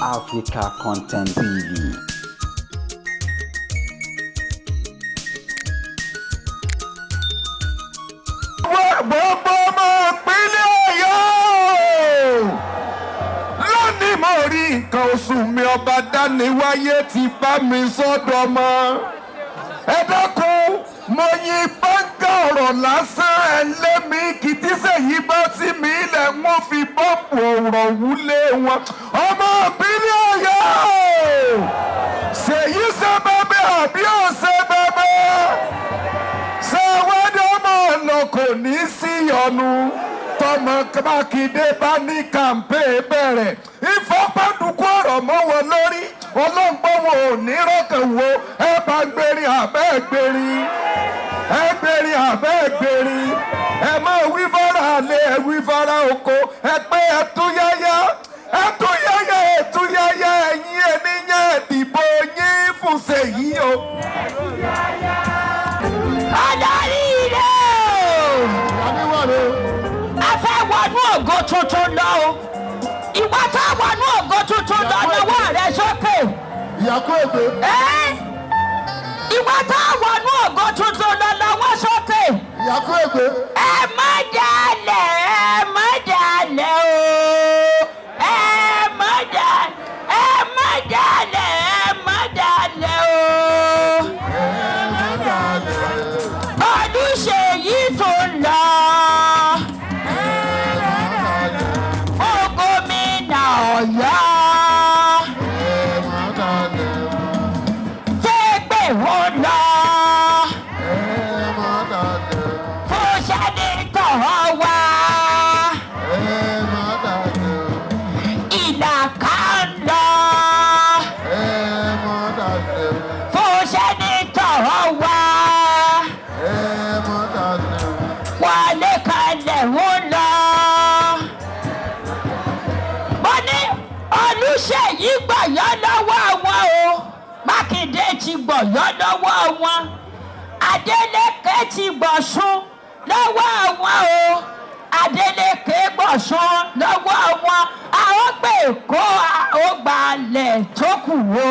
Africa Content TV. Gbogbo ọmọ ìpínlẹ̀ Ọ̀yọ́, lónìí mo rí nǹkan oṣù mi, ọba dániwáyé ti bá mi sọ́dọ̀ mọ́. Ẹ dákun, mo yin báńgá ọ̀rọ̀ lásán ẹlẹ́mìí kìtísẹ̀ yìí bá sí mi ilẹ̀, wọ́n fi bọ́ǹbù ọ̀rọ̀ wúlé wọn. Ọmọ ìpínlẹ̀ Ọ̀yọ́, ṣèyí ṣe bẹ́bẹ́ àbí ò ṣe bẹ́bẹ́? Ṣé wádìí ọmọ ọ̀nà kò ní sí ọ̀nù? Tọmọ Mákindé bá ní kàǹpé bẹ̀rẹ̀ ìfọ́pàdùkú ọ̀rọ̀ mọ́ wọn lórí, ọlọ́ngbọ́n wọn ò ní rọ́kàn wo. Ẹ bá gbérin àbẹ́ gbérin, ẹ gbérin àbẹ́ gbérin. Ẹ máa wí fara lé, ẹ wí fara oko, ẹ pé ẹ tú yáyá, ẹ tú yáyá, ẹ tú yáyá. Ẹ̀yin ènìyàn, ìdìbò yín fún Ṣèyí o. Adarí rẹ̀ o. A fẹ́ wọnú ògo tuntun lọ o. Ìwọ tó wọnú ògo tuntun lọ, lọ́wọ́ rẹ sókè. Ìyàkó ègbè. Ẹ́, ìwọ tó wọnú ògo tuntun lọ, lọ́wọ́ sókè. Ìyàkó ègbè. Ẹ má dalẹ̀, ẹ má dalẹ̀ o. Ẹ má dalẹ̀, ẹ má dalẹ̀, ẹ má dalẹ̀ o. Olúṣèyí tó ń lọ fún gómìnà Ọ̀yọ́. Tẹ́gbẹ̀ ó lọ fún sẹ́nitọ̀ wa. Ìlàkà ń lọ fún sẹ́nitọ̀ wa. Wọlé kalẹ̀ ń lọ. Mo ní Olúṣèyí gbọ̀yọ́ lọ́wọ́ wọn o. Mákindé ti gbọ̀yọ́ lọ́wọ́ wọn. Adélékè ti gbọ̀sùn lọ́wọ́ wọn o. Adélékè gbọ̀sùn lọ́wọ́ wọn. Àwọn gbé kó àwọn gbalẹ̀ tó kù o.